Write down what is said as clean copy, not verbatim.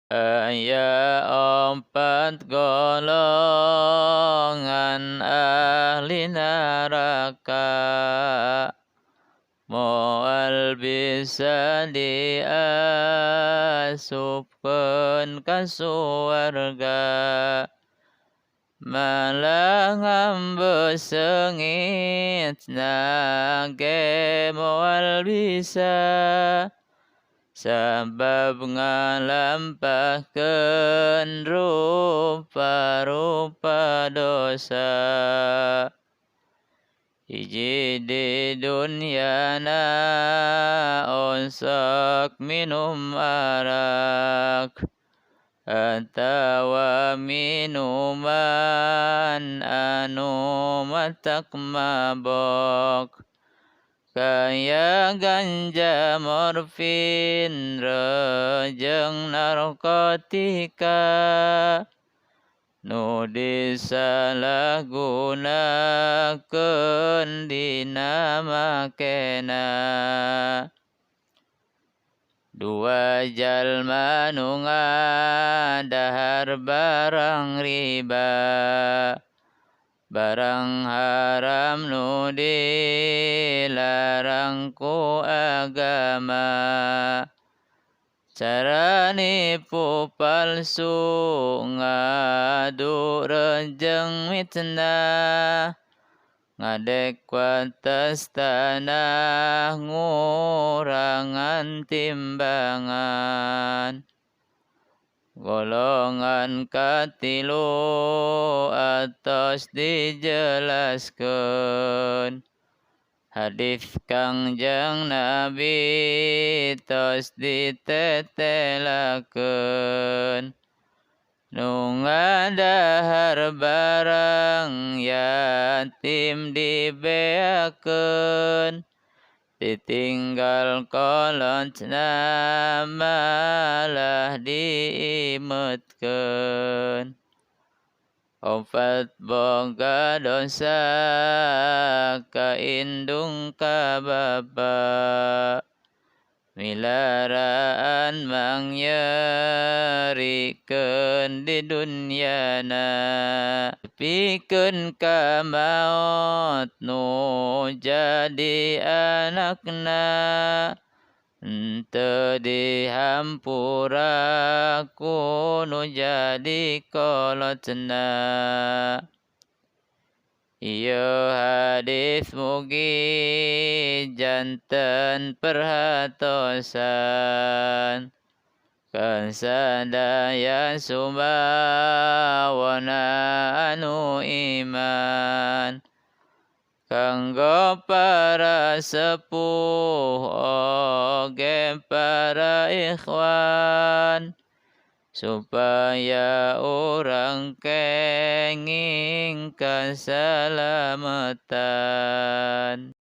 Aya opat golongan ahli neraka, moal bisa diasupkeun ka suwarga, malah ngambeu seungit na ge moal bisa, sabab ngalampahkeun rupa-rupa dosa. Hiji di dunyana osok minum arak atawa minuman anu matak mabok, kaya ganja, morfin, rejeng narkotika, nu disalahgunakeun dina makena. Dua jalma nu ngadahar barang riba, barang haram nu dilarang ku agama, cara nipu palsu ngadu rejeng mitnah, ngadek wates tanah ngurangan timbangan. Golongan katilu atos dijelaskeun, hadis Kangjeng Nabi tos ditetelakeun, nu ngadahar barang yatim dibeakeun, ditinggal kolotna malah diimetkeun. Opat boga dosa ka indung ka bapa, milaraan mangyerikeun di dunyana, pikeun ka maot nu jadi anakna, henteu dihampura ku nu jadi kolotna. Ieu hadis mugi janten perhatosan kasadaya sumawana anu iman, kanggo para sepuh oge para ikhwan, supaya urang kenging kasalamatan.